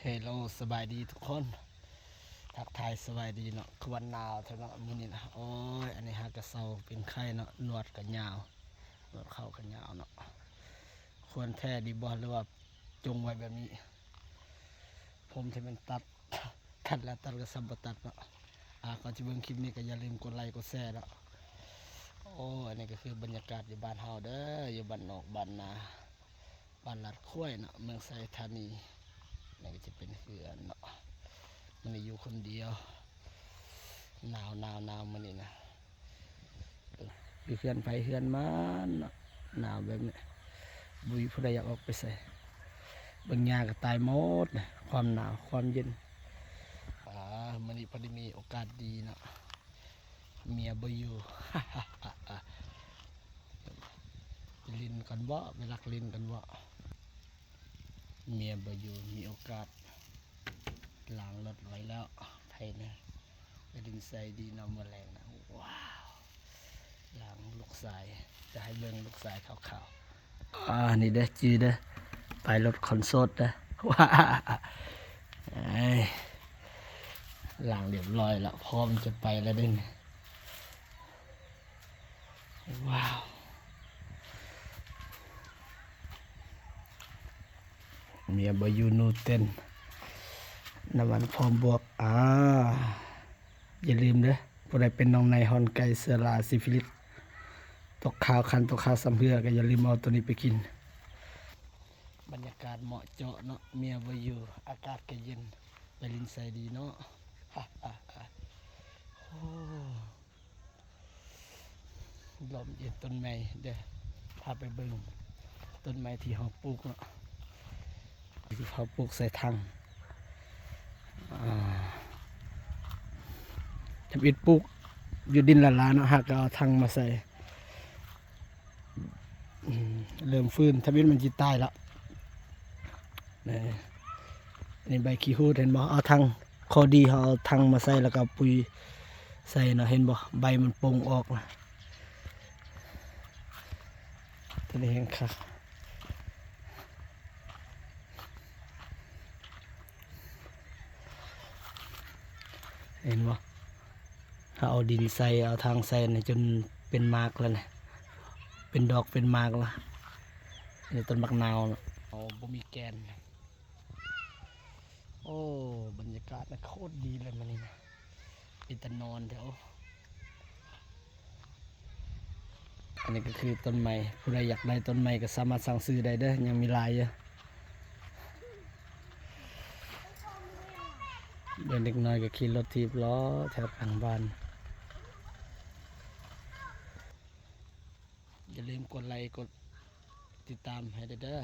ເຮໂລ ສະບາຍດີທຸກຄົນ ທັກທາຍສະບາຍດີເນາະ. ຄືວ່າໜາວແທ້ເນາະມື້ນີ້ນະ. ໂອ້ຍ ອັນນີ້ຫາກະເຊົາເປັນໄຂ້ເນາະ, ໜວດກະຍາວ ໜວດເຂົ້າກະຍາວເນາະ. ຄວນແທ້ດີບໍ່ ຫຼືວ່າຈົ່ງໄວ້ແບບນີ້? ຜົມທີ່ມັນຕັດ ຕັດແລ້ວຕັດກໍຊ້ຳບໍ່ຕັດເນາະ. ອາ ກ່ອນຈະເບິ່ງຄລິບນີ້ກໍຢ່າລືມກົດໄລກົດແຊເນາະ. ໂອ້ ອັນນີ້ກໍຄືບັນຍາກາດຢູ່ບ້ານເຮົາເດີ ຢູ່ບ້ານນອກບ້ານນາ ບ້ານລາດຄວາຍເນາະ ເມືອງໄຊທານີ. ນີ້ກໍຈະເປັນເຮືອນເນາະ. ມື້ນີ້ຢູ່ຄົນດຽວ ໜາວໆໆ ມື້ນີ້ນະ. ຢູ່ເຮືອນໃຜເຮືອນມັນເນາະ ໜາວແບບນີ້ ບໍ່ມີຜູ້ໃດຢາກອອກໄປໃສ. ເບິ່ງຫຍ້າກໍຕາຍໝົດ ຄວາມໜາວຄວາມເຢັນ. ອາ ມື້ນີ້ພໍດີມີໂອກາດດີເນາະ ເມຍບໍ່ຢູ່. ໄປຫຼິ້ນກັນເບາະ ໄປລັກຫຼິ້ນກັນເບາະ. ເມຍບໍ່ຢູ່ ມີໂອກາດລ້າງລົດໄວ້ແລ້ວ ໄທນະ. ໄປຫຼິ້ນໄຊດີເນາະ ມື້ແລງນະ. ວ້າວ ລ້າງລູກຊາຍ ຈະໃຫ້ເບິ່ງລູກຊາຍຂາວໆ. ອາ ນີ້ເດີ ຈື່ເດີ ປາຍລົດຄອນໂຊດເດີ. ວ້າວ ເອີຍ ລ້າງລຽບຮ້ອຍແລ້ວ ພ້ອມຈະໄປແລ້ວເດ້ນີ້. ວ້າວ ເມຍບໍ່ຢູ່ ນູເຕັນ ນ້ຳມັນພ້ອມບວກ. ອາ ຢ່າລືມເດີ ຜູ້ໃດເປັນໜອງໃນ ຮ່ອນໄກ່ ເຊື້ອລາ ຊີຟິລິດ ຕົກຂາວ ຄັນຕົກຂາວ ຊຳເຮື້ອ ກໍຢ່າລືມເອົາໂຕນີ້ໄປກິນ. ບັນຍາກາດເໝາະເຈາະເນາະ ເມຍບໍ່ຢູ່ ອາກາດກໍເຢັນ ໄປຫຼິ້ນໄຊດີເນາະ. ໂອ້ ລົມເຢັນ ຕົ້ນໄມ້ເດີ ພາໄປເບິ່ງຕົ້ນໄມ້ທີ່ເຮົາປູກເນາະ ທີ່ເຮົາປູກໃສ່ຖັງ. ອາ ທຳອິດປູກຢູ່ດິນຫຼ້າໆເນາະ ຫາກກໍເອົາຖັງມາໃສ່ ອືມ ເລີ່ມຟື້ນ ທຳອິດມັນຊິຕາຍລະ. ນີ້ ອັນນີ້ໃບຂີ້ຫູດ ເຫັນບໍ່? ເອົາຖັງ ຂໍ້ດີເຮົາເອົາຖັງມາໃສ່ ແລ້ວກໍເອົາປຸ໋ຍໃສ່ເນາະ ເຫັນບໍ່? ໃບມັນໂປ່ງອອກນະ ໂຕນີ້ແຮງຄັກ ເຫັນບໍ່? ເຮົາເອົາດິນໃສ່ ເອົາຖັງໃສ່ນີ້ ຈົນເປັນໝາກແລ້ວນະ ເປັນດອກເປັນໝາກລະ. ອັນນີ້ຕົ້ນໝາກນາວເນາະ ເອົາ ບໍ່ມີແກ່ນ. ໂອ້ ບັນຍາກາດນະໂຄດດີເລີຍມື້ນີ້ນະ ເປັນຕານອນແທ້. ໂອ້ ອັນນີ້ກໍຄືຕົ້ນໄມ້ ຜູ້ໃດຢາກໄດ້ຕົ້ນໄມ້ກໍສາມາດສັ່ງຊື້ໄດ້ເດີ ຍັງມີຫຼາຍຢູ່. ເບິ່ງເດັກນ້ອຍກໍຂີ່ລົດຖີບເລາະແຖວກາງບ້ານ. ຢ່າລືມກົດໄລກົດຕິດຕາມໃຫ້ແດ່ເດີ.